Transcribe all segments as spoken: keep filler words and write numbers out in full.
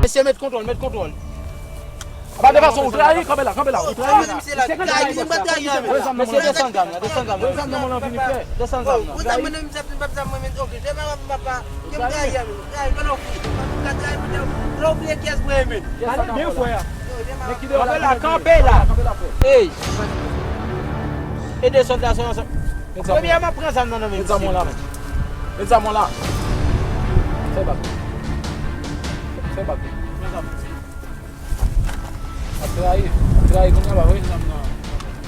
Mesye, met kontwòl, met kontwòl. Apa de fason, ou trayi, kanpe la, kanpe la, ou trayi. Mesye, desann zam nan, desann zam nan. Desann zam nan, mwen anvi fè. Desann zam nan. Kanpe la, kanpe la. Ey! E desann la, se ansanm. Premyèman, pran zam nan nan men misye. Met zam la. Met zam la. Fè bak. Fè bak. Ap trayi. Ap trayi kounye a, pa vre?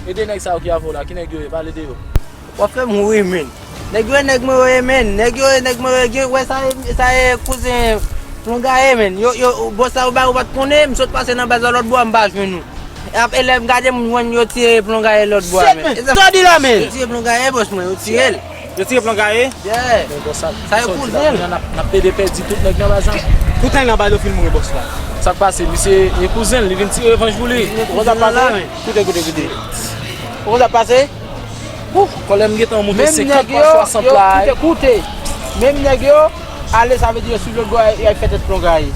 Ede nèg sa yo ki avè w la. Ki nèg yo ye? Pale de yo. W ap fè m ri, men. Nèg yo, nèg mwen yo ye, men. Nèg yo, nèg mwen yo ye. Wè sa, sa ye kouzen Plongaye, men. Yo, yo, bòs la, yo ba, yo pa t konnen. M sot pase nan baz la lòt bò, m pa jwenn nou. Apre lè m gade, m jwenn yo tire Plongaye lòt bò a, men. Sa w di la, men? Yo tire Plongaye, bòs mwen, yo tire l. Yo tire Plongaye? Yeah. Sa yo kouzen l. N ap, n ap pede pèdi tout nèg nan baz la. Tout nèg nan baz yo fin mouri, bòs la. Sa k pase? Misye e kouzen l, li vin tire revanj pou li. Ou konn sa k pase? Koute, koute, koute. Ou konn sa k pase? Kòlè m gentan monte senkant pa swasant la. Koute, koute. Menm nèg yo ale, sa vle di yo swiv lòt bò, y al fè tèt Plongaye.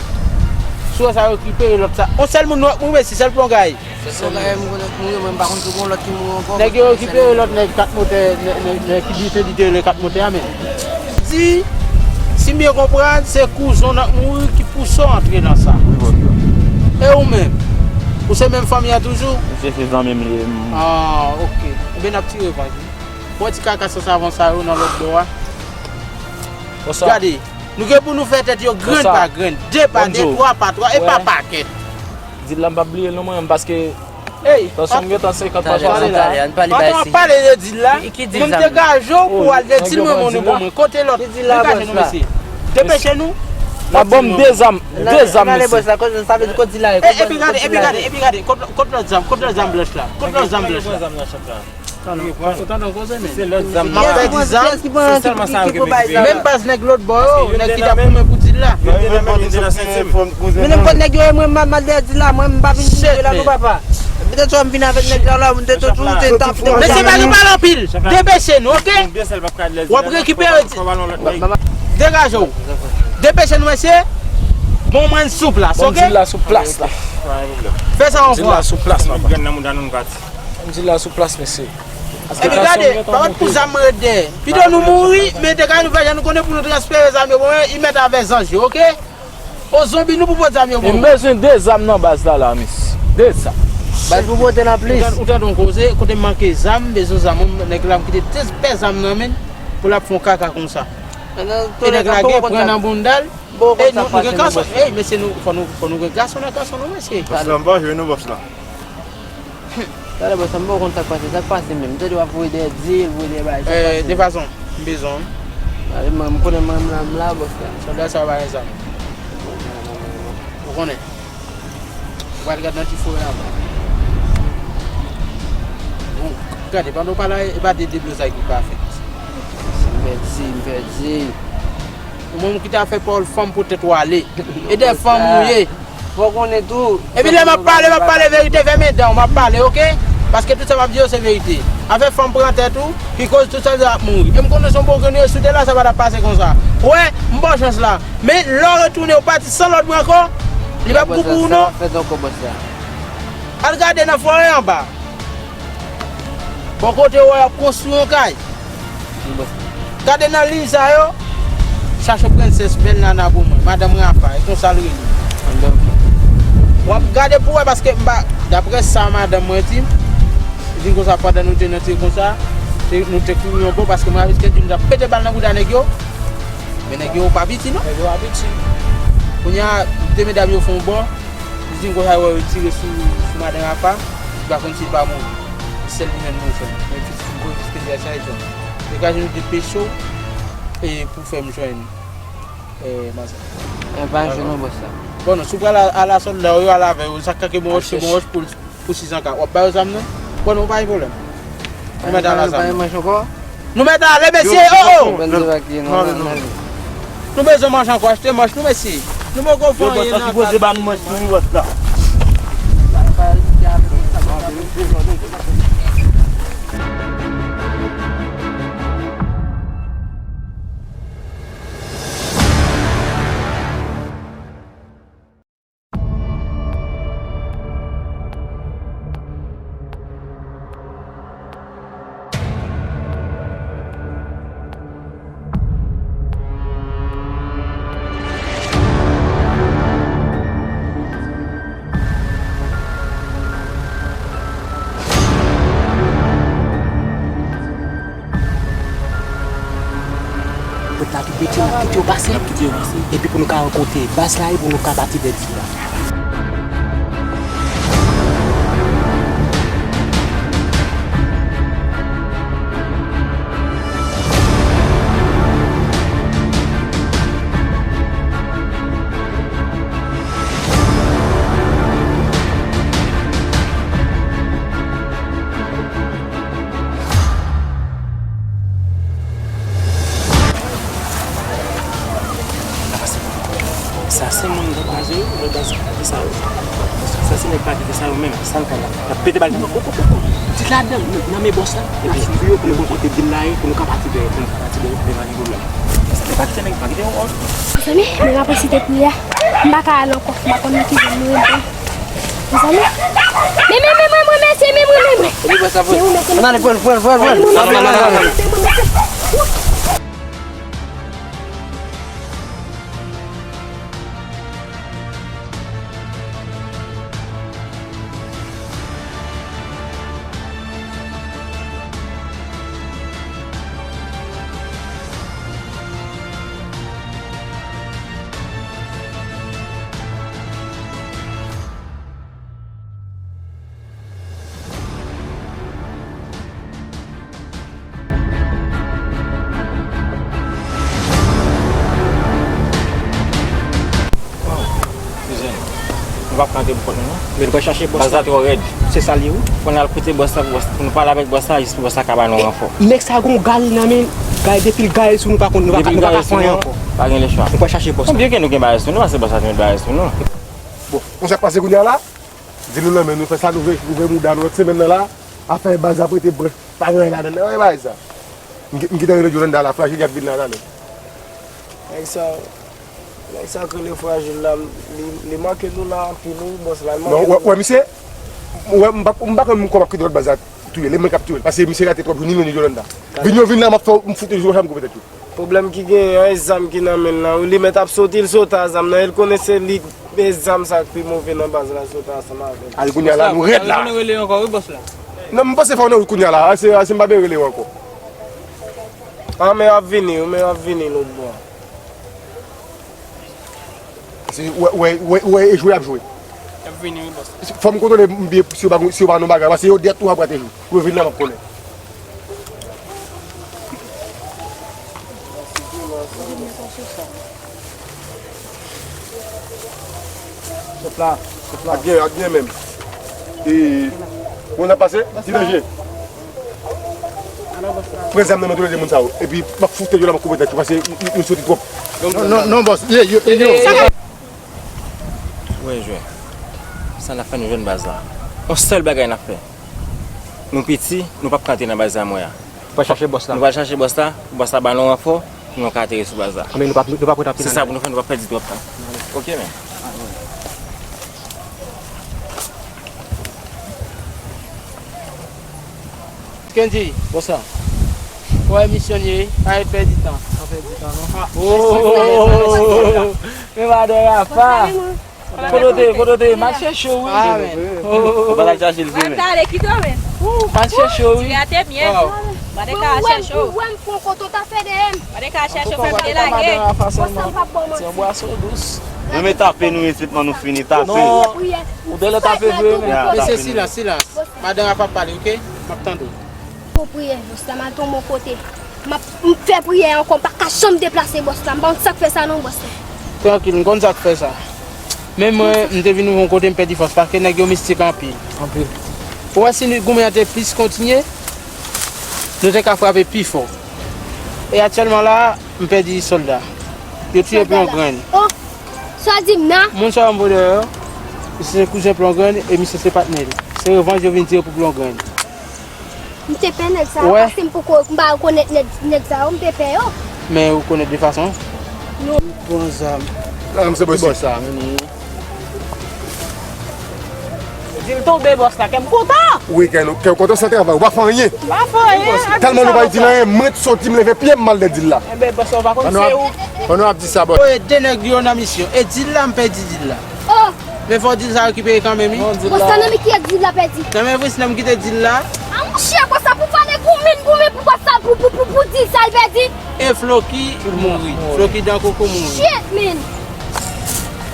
Sou sa yo rekipere lòt sa. On sèl moun, mwen, mwen, se sèl Plongaye. Se Plongaye m konnen k mouri, mwen m pa konn si gon lòt ki mouri ankò. Nèg yo rekipere lòt nèg kat motè, nèg, nèg, nèg ki di te di te rele kat motè a, men. Di, si m byen konprann, se kouzen w nan k mouri ki pouse w antre nan sa. Wi, bòs la. E ou menm? Ou se menm fanmi an toujou? Misye se zanmi m li ye. Ah, ok. Ebyen, n ap tire revanj, wi. Pran ti kaka san savan sa yo nan lòt bò a. Gade, nou gen pou nou fè tèt yo grenn pa grenn, de pa de, twa pa twa, e pa pakèt. Dil la m p ap bliye l non mwen menm, paske tansyon m gentan senkant pa swasant la. Pandan w ap pale de dil la, mwen m degaje w pou w al de dil mwen, mwen, mwen, kote lòt? Degaje nou, mesye. Depeche nou. N ap ban m de zam, de zam, mesye. Epi gade, epi gade, epi gade, kot, kot lòt zam, kot lòt zam blanch la? Kot lòt zam blanch la? Ou tande koze, men. Se lòt zam nan. M ap pèdi zam. Kiyès ki pran, ki, ki, ki pran bay zam la? Menm baz nèg lòt bò yo, nèg ki t ap goumen pou dil la. Yo te nan men, yo te nan senti m. Men menm kot nèg yo ye, mwen, m al dèyè dil la, mwen, m pa vin jwe la non, papa. Petèt swa m vin avèk nèg la, la, m te tou, tou, te tap. Mesye, pa gen pale anpil. Depeche nou, ok? W ap rekipere. Degaje w. Depeche nou, mesye. Bon, mwen sou plas, ok? Bon, dil la sou plas la. Fè sa yon fwa. Dil la sou plas, papa. Grenn nan mouda nou, nou pati. M di la sou plas, mesye. Epi gade, pa wè pou zam mwen ret dèyè. Pito nou mouri, men te ka nou fè jan nou konnen pou nou transfere zam yo, bon, li mèt avè zanj yo, ok? O zonbi, nou pou pot zam yo, bon. M bezwen de zam nan baz la, la, mis. De zam. Baz pou pote nan plis. Ou tande, ou tande yon koze, kote m manke zam, m bezwen zam, nèg la m kite te pè zam nan men, pou l ap fè yon kaka konsa. E nèg la gen pran nan bounda l. E nou, nou gen gason, ey, mesye, nou, fò nou, fò nou gen gason nan gason, nou, mesye. Bòs la, m pa jwe non, bòs la. Talè, bòs, m poko konn sa k pase. Sa k pase menm? M tande w ap voye dèyè dil, voye dèyè bagay. Sa k pase? De fason, m bezwen w. Mwen, m konnen mwen, m la, m la, bòs la. Sòlda sa yo pa gen zam. Ou konnen. Ou pral gade nan ti fo la. Bon, gade, pandan w pa la, e pa de deblozay ki pa fèt. M pèdi, m pèdi. Ou menm ki ta fè pawòl fanm poutèt ou ale. E de fanm ou ye. Fò w konnen tou. Epi lè m ap pale, m ap pale verite, fèmen dan w, m ap pale, ok? Paske tout sa m ap di yo se verite. Afè fanm pran tèt ou, ki koz tout sa yo ap mouri. E m konnen se yon bon grenn yo sou tè la, sa pa t ap pase konsa. Ou wè, m ba w chans la. Men lè w retounen, ou pati san lòd bra ankò, li p ap gou pou ou non. Al gade nan forè anba. Bò kote w wè y ap konstwi yon kay. Gade nan liy sa yo. Chache Prensès Bèl Nana pou mwen. Madanm Rafa, e konsa l rele. W ap gade pou wè, paske m pa, daprè sa madanm mwen di m, li di m konsa pandan nou te nan ti konsa, te, nou te kouri yon bò, paske mwen avèk Kendy nou t ap pete bal nan bouda nèg yo. Men nèg yo pa piti non. Nèg yo pa piti. Kounye a, de medam yo fè yon bò. Li di m konsa, yo wè yo tire sou, sou madanm Rafa, li pa konn si l pa mouri. Sèl li menm nou fè. Men pitit m voye jis peze a sa e jwenn. Degaje nou depeche w, e pou fè m jwenn, e, manzè. E pa jwenn non, bòs la. Bon, non, si w pral a, a la sòlda, yo al avè yo, sa k ka ke bon wòch, se bon wòch pou l. Pou sizanka, w ap ba yo zam nan? Bon, nou pa gen pwoblèm. Nou mèt al a zam. Nou mèt ale, mesye, oh, oh! Nou bezwen manch ankò, achte manch nou, mesye. Nou poko fè anyen nan kat. Pase. N ap kite yo pase. Epi pou nou ka rankontre baz la e pou nou ka pati vè dil la. Sa se moun lòt baz yo, lòt baz ki sa yo. Sa se nèg pa kite sa yo menm. Sa l fè la. L ap pete bal. Di ladan nan men bòs la. Epi di yo pou nou konn kote dil la ye, pou nou ka pati dèyè, pou nou ka pati dèyè, pou nou pa gen pwoblèm. Sa se pa kite nèg pa kite yo. Mezanmi, men m ap resite priyè. M pa ka al ankò. M pa konn nan ki zòn nou ye. Mezanmi. Men, men, men, mwen, mwen, mesye, men, mwen, men, mwen. Ann ale, pran l, pran l, pran l, pran l. Ann ale, ann ale, ann ale. Kouzen, nou p ap ka antre pou kont nou, non. Men nou pral chache bòs la. Baz la twò rèd. Se sa l ye, wi. Fò n al kote bòs la, pou bòs, pou nou pale avèk bòs la, jis pou bòs la ka ba nou ranfò. Nèg sa gon gay nan men l, gay depi l gay sou nou, pa konn, nou pa ka, nou pa ka fè anyen ankò. Pa gen lechwa. Nou pral chache bòs la. Byen ke nou gen bagay sou nou, paske bòs la te met bagay sou nou. Bon, konsa k pase kounye a la? Di nou nan men nou, fè sa nou vle, ouvè mouda nou lòt semèn nan la, afè baz ap rete branch, pa gen anyen ladan l, nan bagay sa. M ki-, m kite rele Jolanda la, frajil y ap vin la talè. Nèg sa, nèg sa k rele frajil la, li, li manke nou la anpil wi, bòs la, li manke nou. Non, wè, wè, misye, wè, m pa, m pa konn kòman kite lòt baz la touye l, e mwen k ap touye l, paske misye rate twòp jou, ni mwen ni Jolanda. Vin yo vin la, m ap fè w, m fout yo jou, sa m koupe tèt yo. Pwoblèm ki genyen an, e zam ki nan men l lan wi. Li mèt ap soti, l soti a zam nan. E l konnen se li, e zam sa k pi move nan baz la, l soti ansanm avè l. Al kounye a la, nou rèd la. Bòs la, nou rele ankò wi, bòs la. Non, m panse fò nou kounye a la. Ase, ase m pa bezwen rele w ankò. An, men y ap vini wi, men y ap vini lòt bò. Ase, wè, wè, wè, wè, e jwe y ap jwe. Y ap vini wi, bòs. Fò m kontwole m byen si yo pa, si yo pa nan bagay, paske yo dèyè tou ap rate jou. Pou yo vin la, m ap konnen. Sòt la, sòt la. Ak byen, ak byen menm. E, moun ap pase, ti danje. Pran zam nan men tou lè de moun sa yo. Epi, m ap fout yo la, m ap koupe tèt yo, paske yo, yo, yo soti twòp. Non, non, non, bòs. Yo, yo, yo. Wè, jwè. Sa n ap fè nou jwenn baz la. Yon sèl bagay n ap fè. Nou piti, nou p ap ka antre nan baz la mwen a. Nou pral chache bòs la. Nou pral chache bòs la, pou bòs la ba nou ranfò, pou nou ka atere sou baz la. Anben, nou p ap, nou p ap ret anpil. Se sa pou nou fè, nou p ap pèdi twòp tan. Ok, men. Kendy. Bòs la. Wè, misyon ye, pa pèdi tan. Pa pèdi tan, non. Ah, oh, men madan Rafa. Kote w te, kote w te ye? M al chèche w wi. Ah, men. Oh. Ou pa t al chache l vre, men. Ou pa t ale kite w, men. M al chèche w wi. Ti gate byen. M pa t ka al chèche w. Ou wè m pran kote w ta fè dèyè m. M pa t ka al chèche w, fè m te lage. Bòs la, m p ap ba w manti. Se yon bwason dous. Nou men tape nou isit, man, nou fini tape. Non. Ou bèlè tape vre, men. Mesye, silans, silans. Madan Rafa ap pale, ok? M ap tande w. Pou priyè, bòs la, m al tonbe yon kote. M ap, m fè priyè ankò, m pa ka janm deplase bòs la. M pa konn sa k fè sa non, bòs la. Trankil, m konn sa k fè sa. Men mwen, m te vin rive yon kote, m pèdi fòs, paske nèg yo mistik anpil. Anpil. Ou wè si nou goumen an te plis kontinye, nou te ka frape pi fò. E aktyèlman la, m pèdi sòlda. Yo tiye Plongrenn. Oh, sa w di m nan? Moun sa yo m voye dèyè yo, se kouzen Plongrenn e misye se patnè l. Se revanj yo vin tire pou Plongrenn. M te pè nèg sa yo, paske m poko, m pa rekonèt nèg, nèg sa yo, m te pè yo. Men ou konèt de fason? Non. Pran zam. Zam se bòs sa, men. Di l tonbe bòs la, kè m kontan. Wi, kè nou, kè w kontan san travay, ou pa fè anyen. M pa fè anyen. Tèlman nou pa di l anyen, mwen t soti, m leve pye m, m al dèyè dil la. Enben, bòs la, ou pa konn se ou. Pandan w ap di sa, bòs. Yo, e de nèg yo nan misyon. E dil la, m pèdi dil la. Oh! Men fò dil sa rekipere kanmenm, wi. Bòs la, nan men kiyès dil la pèdi? Nan men Frisnè m kite dil la. A monchè, bòs la pou pale Pou men, pou men, pou bòs la, pou, pou, pou, pou di sa l pèdi. E Floki mouri. Floki dan koko mouri. Shit, man.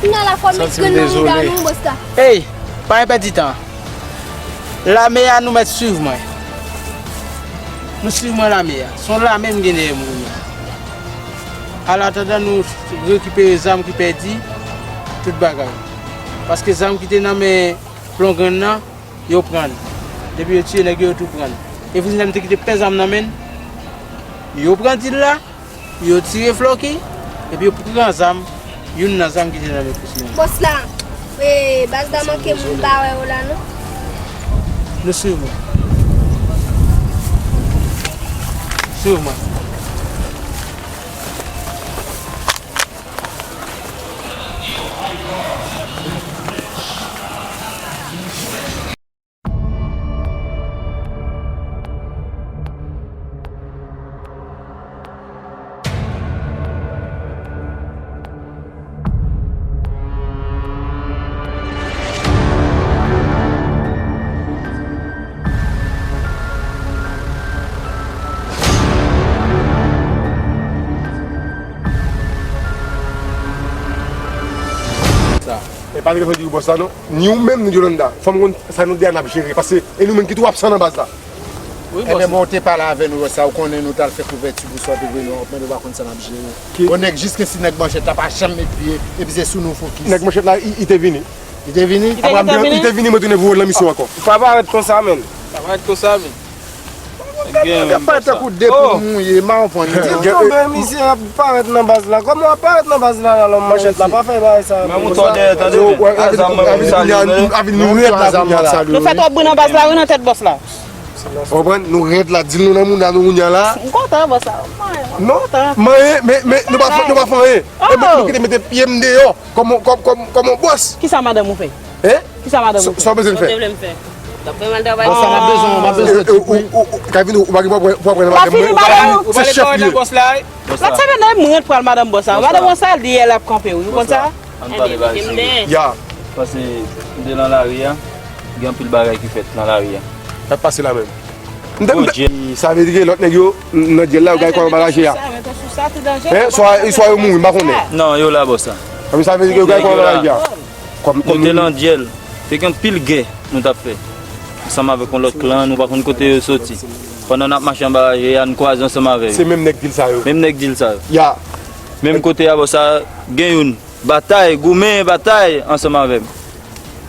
Kounya la fò met grenn nan mouda nou, bòs la. Ey, pa gen pèdi tan. Lame a nou mèt swiv mwen. Nou swiv mwen lame a. Se yon lame m gen dèyè m kounye a. Alatandan nou rekipere zam ki pèdi, tout bagay. Paske zam ki te nan men Plongrenn nan, yo pran l. Depi yo tiye nèg yo, yo tou pran l. Evelyn menm te kite pè zam nan men l. Yo pran dil la, yo tire Floki, epi yo pran zam, youn nan zam ki te nan men Krismèn. Bòs la, e, baz la manke moun pa wè yo la non. Nou swiv mwen. Swiv mwen. Sa. E pa telefòn di bòs la non. Ni ou menm, ni Yolanda. Fò m konn sa nou de a n ap jere. Paske e nou menm ki tou absan nan baz la. Wi, bòs. Ebyen, bon, ou te pale avè nou lòt sa, ou konnen nou t al fè kouvèti pou sa, te vre nou, men nou pa konn sa n ap jere. Bon, nèg, jis ke si nèg manchèt la pa janm met pye, epi se sou nou fokis. Nèg manchèt la, i, i te vini. Li te vini? Apre, li te vini, mwen tounen voye l nan misyon ankò. Ou pa parèt konsa, menn. Pa parèt konsa, menn. Nèg ap parèt tankou de poul mouye, m pa konprann. Di w tonbe, misye ap parèt nan baz la. Kòman w ap parèt nan baz la, la, lòm manchèt la? Pa fè bagay sa. Mwen moutò dèyè, tande, men. Avin nou rèd la kounya la. Nou fè twòp bri nan baz la, wi, nan tèt bòs la. Ou konprann? Nou rèd la, dil nou nan mouda nou kounya la. M kontan, bòs la. Non, manyen, men, men, nou pa fè, nou pa fè anyen. E mwen, nou kite mete pye m deyò, kòm, kòm, kòm, kòm yon bòs. Kisa madanm ou fè? Hein? Kisa madanm ou fè? Sa w bezwen fè? Sa w te vle m fè? Bòs la, m ap bezwen, m ap bezwen ti pri. Ou, ou, ou, Kavin, ou pa gen pwoblèm nan madanm mwen. Ou se chèf li ye. L ap sèvi nan mwen pral madanm bòs la. Madanm bòs la, li yè l ap kanpe, wi. Ou konn sa? Ann pale bagay serye. Ya. Paske m te nan lari a, gen anpil bagay ki fèt nan lari a. Sa k pase la menm? M te, m te, sa vle di ke lòt nèg yo nan dyèl la, yo gade kòman baraje a. Hein? Swa, swa yo mouri, m pa konnen. Non, yo la, bòs la. Sa vle di ke yo gade kòman baraje a. Nou te nan dyèl. Te gen anpil gè nou t ap fè. Ansanm avèk yon lòt klan, nou pa konn kote yo soti. Pandan n ap mache anba raje a, nou kwaze ansanm avè yo. Se menm nèg dil sa yo. Menm nèg dil sa yo. Ya. Menm kote a, bò sa, gen youn. Batay, goumen, batay, ansanm avè m.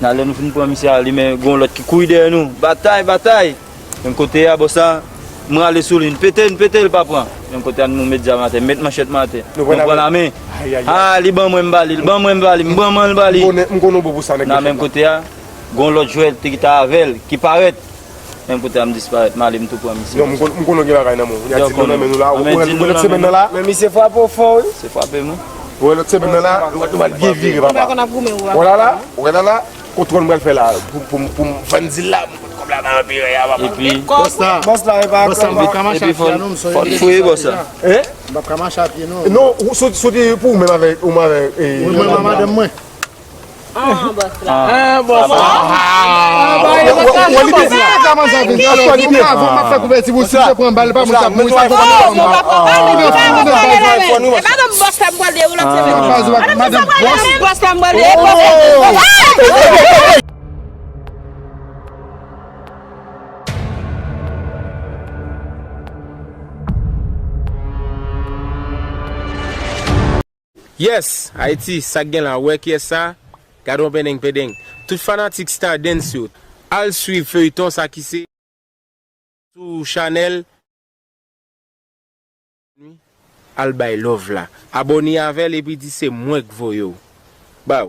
Nan lè nou fin pran misye a, li men gon lòt ki kouri dèyè nou. Batay, batay. Menm kote a, bò sa, m rale sou li, n pete, n pete, l pa pran. Menm kote a, nou met zam atè, m met manchèt mwen atè. Nou pran lame. Ay, ay, ay. Ah, li ban mwen, m ba li, li ban mwen, m ba li, m ban mwen, l ba li. M konnen, m konnen w bon pou sa, nèg. Nan menm kote a, gon lòt jwèt te kite avè l, ki parèt. Menm kote a, m disparèt, m ale, m tou pran misye. Non, m konn, m konnen w gen bagay nan men w. Kounye a, dil nou nan men nou la. Ou wè lòt semèn nan la? Men misye frape w fò, wi. Se frape m, wi. Ou wè lòt semèn nan la, nou va, nou va byen vire, papa. Ou wè la la, ou wè la la, kontwòl m pral fè la, pou, pou, pou m vann dil la. Kòb la pa anpire a, papa. Epi bòs la, bòs la, e pa kòb la. Epi fò, fò n fouye bòs la. Hein? M p ap ka mache a pye, non. Non, ou sot-, soti pou ou menm avèk, ou menm avèk, eh, wi, mwen, mwen, madanm mwen. Ah, bòs la. Ah, bòs la. Ou wè li te di la. Kòman sa vin? Alò, ou ka, ou ka fè kouvèti pou si te pran bal, pa moun k ap mouri, sa pran bal. E madanm bòs la, m pral deye w lòt semèn. Madanm bòs. Bòs la, m pral deye w. Yes, Ayiti, sa k gen la, w wè kiyès sa? Gade yon pendeng pendeng. Tout fanatik Stardens yo, al swiv feyton sa ki se sou chanèl. Al bay love la. Abòne avè l epi di se mwen k voye w. Baw.